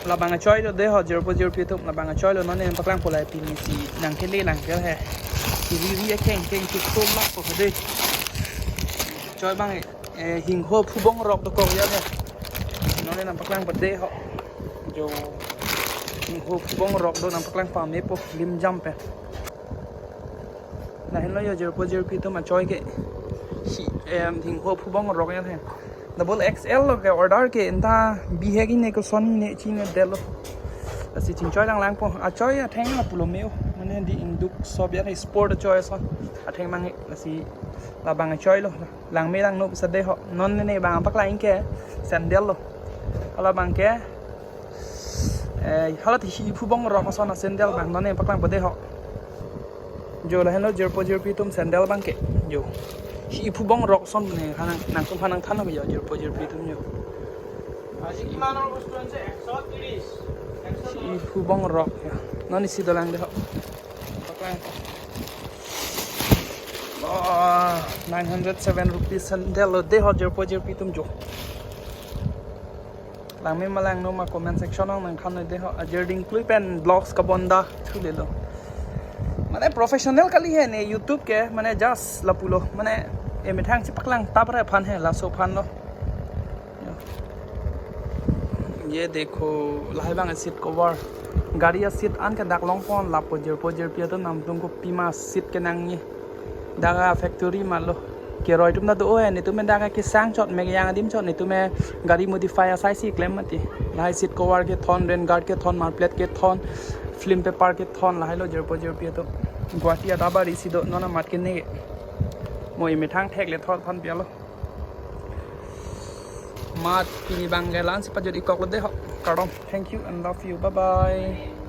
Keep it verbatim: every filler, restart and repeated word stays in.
Labang achoi lo de ho, jirpo jirpi atum, labang achoi lo, non ne paklangpo, la pini si nangkele nangkel he. Iri ri akeng keng chiktum lak po de. Choi abang, eh, hingho phubong rok dokok ya he. Non ne nangpaklangpo de ho. Jo, hingho phubong rok do nangpaklang pame po lim jam pen. Lahenlo yo jirpo jirpi atum, achoi ke. Si, em, hingho phubong rok ya he. Double X L lo ke order ke, enta bihek ne, koson ne chinedetlo. Lasi chingchoi lang langpo. Achoi atheng lapulo me-o. Mane di induk sop ya, sport achoi ason. Atheng mang he, lasi labang achoi lo. Langme langno pusi de ho. Non ne bang paklang ke sandal lo. Halabang ke, eh, hala si-i phubong rok ason asandal abang, non ne paklangpo de ho. Jo, lahenlo jirpo jirpi atum, sandal abang ke. Jo, si-i phubong rok ason ne, nang, nangtum aphan nangthan ho yo, jirpo jirpi atum jo. আজি কিমানৰ বস্তু আনিছে? এশ ত্ৰিশ। Si-i phubong rok ya. Non ne si dolang de ho. Paklang. Oh, nine hundred seven rupees sandal lo de ho, jirpo jirpi atum jo. Langme ma langno ma comment section along nangthan noi de ho. Ajir dingklui pen vlogs kabonda thulelo. Mane professional kali he ne YouTube ke, mane just lapulo. Mane emethang si paklang tap re aphan he, laso aphan lo. Ye dekho, lahai abang seat cover. Gari a-seat an ke dak longpon, lapu jirpo jirpi atum, nangtum kopima seat kenangji. Dak a-factory ma lo. Keroi atum ta do he, netum dak kesang chot, mek yang adim chot, netum gari modify asai si klem mati. Lahai seat cover kethon, rain guard kethon, muffler kethon, film paper kethon, lahailo jirpo jirpi atum. Guwahati adap ari si do, non amat kene. Mo emethang thek le thot aphan pi alo. Amat pini abang ke la-an si pajut-ikok lo de ho. Kardom. Thank you and love you. Bye bye.